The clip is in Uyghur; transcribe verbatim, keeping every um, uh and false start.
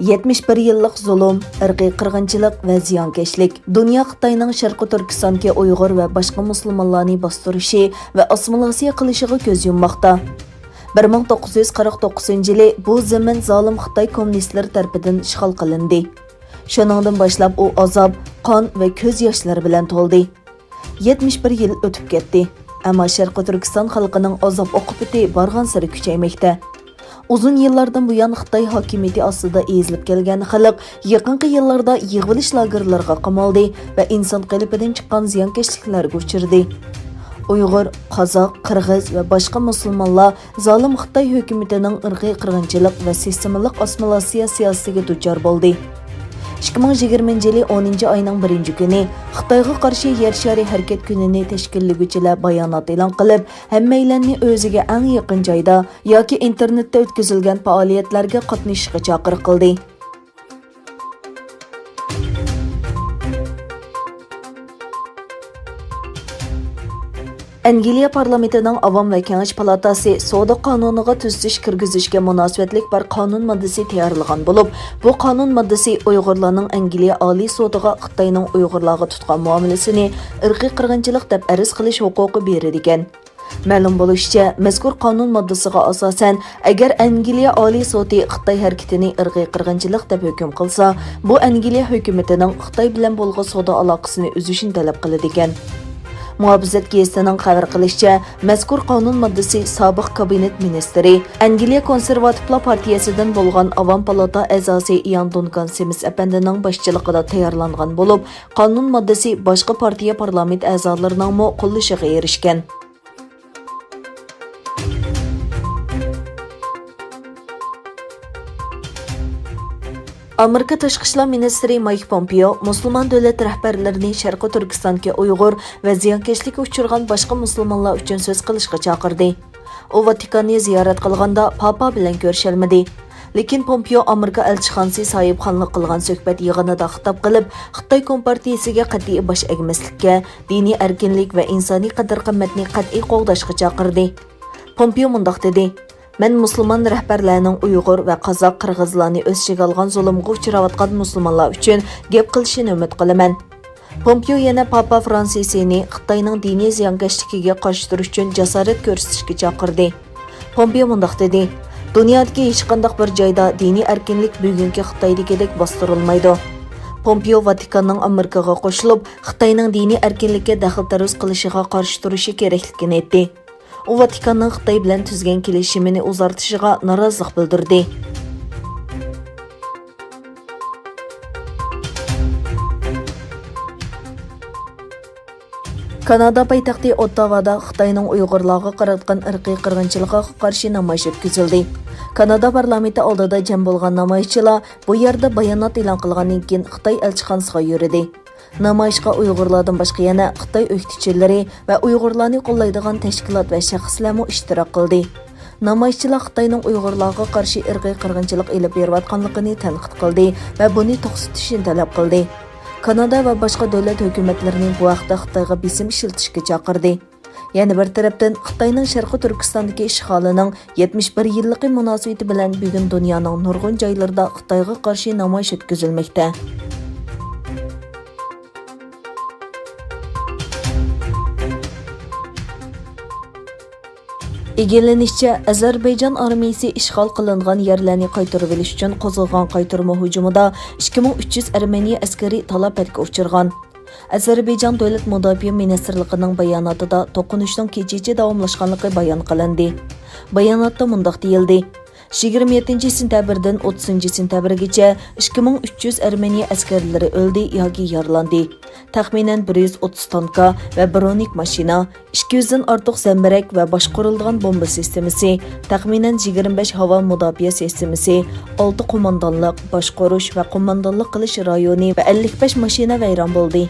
يەتمىش بىر يىللىق زۇلۇم، ئىرقىي قىرغىنچىلىق ۋە زىيانكەشلىك. دۇنيا خىتاينىڭ شەرقىي تۈركىستاندىكى ئۇيغۇر ۋە باشقا مۇسۇلمانلارنى باستۇرۇشى ۋە ئاسسىمىلياتسىيە قىلىشىغا كۆز يۇمماقتا. بىر مىڭ توققۇز يۈز قىرىق توققۇزىنچى يىلى بۇ زېمىن زالىم خىتاي كوممۇنىستلىرى تەرىپىدىن ئىشغال قىلىندى. شۇنىڭدىن باشلاپ ئۇ ئازاب، قان ۋە كۆز ياشلىرى بىلەن تولدى. يەتمىش بىر يىل ئۆتۈپ كەتتى، ئەمما شەرقىي تۈركىستان خەلقىنىڭ ئازاب ئوقۇبىتى بارغانسېرى كۈچەيمەكتە. ئۇزۇن يىللاردىن بۇيان خىتاي ھاكىمىيىتى ئاستىدا ئېزىلىپ كەلگەن خەلق يېقىنقى يىللاردا يىغىۋېلىش لاگېرلىرىغا قامالدى ۋە ئىنسان قېلىپىدىن چىققان زىيانكەشلىكلەرگە ئۇچرىدى. ئۇيغۇر، قازاق، قىرغىز ۋە باشقا مۇسۇلمانلار زالىم خىتاي ھۆكۈمىتىنىڭ ئىرقىي قىرغىنچىلىق ۋە سىستېمىلىق ئاسسىمىلياتسىيە سىياسىتىگە دۇچار بولدى. ئىككى مىڭ يىگىرمىنچى يىلى ئونىنچى ئاينىڭ بىرىنچى كۈنى خىتايغا قارشى يەر شارى ھەرىكەت كۈنىنى تەشكىللىگۈچىلەر بايانات ئېلان قىلىپ، ھەممەيلەننى ئۆزىگە ئەڭ يېقىن جايدا ياكى ئىنتېرنېتتا ئۆتكۈزۈلگەن پائالىيەتلەرگە قاتنىشىشقا چاقىرىق قىلدى. ئەنگلىيە پارلامېنتىنىڭ ئاۋام ۋە كېڭەش پالاتاسى سودا قانۇنىغا تۈزىتىش كىرگۈزۈشكە مۇناسىۋەتلىك بىر قانۇن ماددىسى تەييارلىغان بولۇپ، بۇ قانۇن ماددىسى ئۇيغۇرلارنىڭ ئەنگلىيە ئالىي سوتىغا خىتاينىڭ ئۇيغۇرلارغا تۇتقان مۇئامىلىسىنى ئىرقىي قىرغىنچىلىق دەپ ئەرز قىلىش ھوقۇقى بېرىدىكەن. مەلۇم بولۇشىچە، مەزكۇر قانۇن ماددىسىغا ئاساسەن، ئەگەر ئەنگلىيە ئالىي سوتى خىتاي ھەرىكىتىنى ئىرقىي قىرغىنچىلىق دەپ ھۆكۈم قىلسا، بۇ ئەنگلىيە ھۆكۈمىتىنىڭ خىتاي بىلەن بولغان سودا ئالاقىسىنى ئۈزۈشىنى تەلەپ قىلىدىكەن. مۇھاپىزەت گېزىتىنىڭ خەۋەر قىلىشىچە، مەزكۇر قانۇن ماددىسى سابىق كابىنېت مىنىستىرى، ئەنگلىيە كونسېرۋاتىپلار پارتىيەسىدىن بولغان ئاۋام پالاتا ئەزاسى ئىيان دۇنكان سىمىس ئەپەندىنىڭ باشچىلىقىدا تەييارلانغان بولۇپ، قانۇن ماددىسى باشقا پارتىيە پارلامېنت ئەزالىرىنىڭمۇ قوللىشىغا ئېرىشكەن. ئامېرىكا تاشقى ئىشلار مىنىستىرى مايك پومپېئو مۇسۇلمان دۆلەت رەھبەرلىرىنى شەرقىي تۈركىستاندىكى ئۇيغۇر ۋە زىيانكەشلىككە ئۇچرىغان باشقا مۇسۇلمانلار ئۈچۈن سۆز قىلىشقا چاقىردى. ئۇ ۋاتىكاننى زىيارەت قىلغاندا پاپا بىلەن كۆرۈشەلمىدى. لېكىن پومپېئو ئامېرىكا ئەلچىخانىسى ساھىبخانلىق قىلغان سۆھبەت يىغىنىدا خىتاب قىلىپ، خىتاي كومپارتىيىسىگە قەتئىي باش ئەگمەسلىككە، دىنىي ئەركىنلىك ۋە ئىنسانىي قەدىر-قىممەتنى قەتئىي قوغداشقا چاقىردى. پومپېئو مۇنداق دېدى، مەن مۇسۇلمان رەھبەرلەرنىڭ ئۇيغۇر ۋە قازاق، قىرغىزلارنى ئۆز ئىچىگە ئالغان زۇلۇمغا ئۇچراۋاتقان مۇسۇلمانلار ئۈچۈن گەپ قىلىشىنى ئۈمىد قىلىمەن. پومپېئو يەنە پاپا فرانسىسنى خىتاينىڭ دىنىي زىيانكەشلىكىگە قارشى تۇرۇش ئۈچۈن جاسارەت كۆرسىتىشكە چاقىردى. پومپېئو مۇنداق دېدى، دۇنيادىكى ھېچقانداق بىر جايدا دىنىي ئەركىنلىك بۈگۈنكى خىتايدىكىدەك باستۇرۇلمايدۇ. پومپېئو ۋاتىكاننىڭ ئامېرىكىغا قوشۇلۇپ، خىتاينىڭ دىنىي ئەركىنلىككە دەخلى-تەرۇز قىلىشىغا قارشى تۇرۇشى كېرەكلىكىنى ئېيتتى. ئۇ ۋاتىكاننىڭ خىتاي بىلەن تۈزگەن كېلىشىمىنى ئۇزارتىشىغا نارازىلىق بىلدۈردى. كانادا پايتەختى ئوتتاۋادا خىتاينىڭ ئۇيغۇرلارغا قاراتقان ئىرقىي قىرغىنچىلىقىغا قارشى نامايىش ئۆتكۈزۈلدى. كانادا پارلامېنتى ئالدىدا جەم بولغان نامايىشچىلار بۇ يەردە بايانات ئېلان قىلغاندىن كېيىن خىتاي ئەلچىخانىسىغا يۈرىدى. نامايىشقا ئۇيغۇرلاردىن باشقا يەنە خىتاي ئۆكتىچىلىرى ۋە ئۇيغۇرلارنى قوللايدىغان تەشكىلات ۋە شەخسلەرمۇ ئىشتىراك قىلدى. نامايىشچىلار خىتاينىڭ ئۇيغۇرلارغا قارشى ئىرقىي قىرغىنچىلىق ئېلىپ بېرىۋاتقانلىقىنى تەنقىد قىلدى ۋە بۇنى توختىتىشنى تەلەپ قىلدى. كانادا ۋە باشقا دۆلەت ھۆكۈمەتلىرىنى بۇ ھەقتە خىتايغا بېسىم ئىشلىتىشكە چاقىردى. يەنە بىر تەرەپتىن، خىتاينىڭ شەرقىي تۈركىستاندىكى ئىشغالىنىڭ يەتمىش بىر يىللىقى مۇناسىۋىتى بىلەن بۈگۈن دۇنيانىڭ نۇرغۇن جايلىرىدا خىتايغا قارشى نامايىش ئۆتكۈزۈلمەكتە. ئىگىلىنىشىچە، ئەزەربەيجان ئارمىيىسى ئىشغال قىلىنغان يەرلەرنى قايتۇرۇۋېلىش ئۈچۈن قوزغىغان قايتۇرما ھۇجۇمىدا ئىككى مىڭ ئۈچ يۈز ئەرمېنىي ئەسكىرى تالاپەتكە ئۇچرىغان. ئەزەربەيجان دۆلەت مۇداپىئە مىنىستىرلىقىنىڭ باياناتىدا توقۇنۇشنىڭ كېچىچە داۋاملاشقانلىقى بايان قىلىندى. باياناتتا مۇنداق دېيىلدى، يىگىرمە يەتتىنچى سېنتەبىردىن ئوتتۇزىنچى سېنتەبىرگىچە ئىككى مىڭ ئۈچ يۈز ئەرمېنىيە ئەسكەرلىرى ئۆلدى ياكى يارىلاندى. تەخمىنەن بىر يۈز ئوتتۇز تانكا ۋە برونېك ماشىنا، ئىككى يۈزدىن ئارتۇق زەمبىرەك ۋە باشقۇرۇلىدىغان بومبا سىستېمىسى، تەخمىنەن يىگىرمە بەش ھاۋا مۇداپىئە سىستېمىسى، ئالتە قوماندانلىق، باشقۇرۇش ۋە قوماندانلىق قىلىش رايونى ۋە ئەللىك بەش ماشىنا ۋەيران بولدى.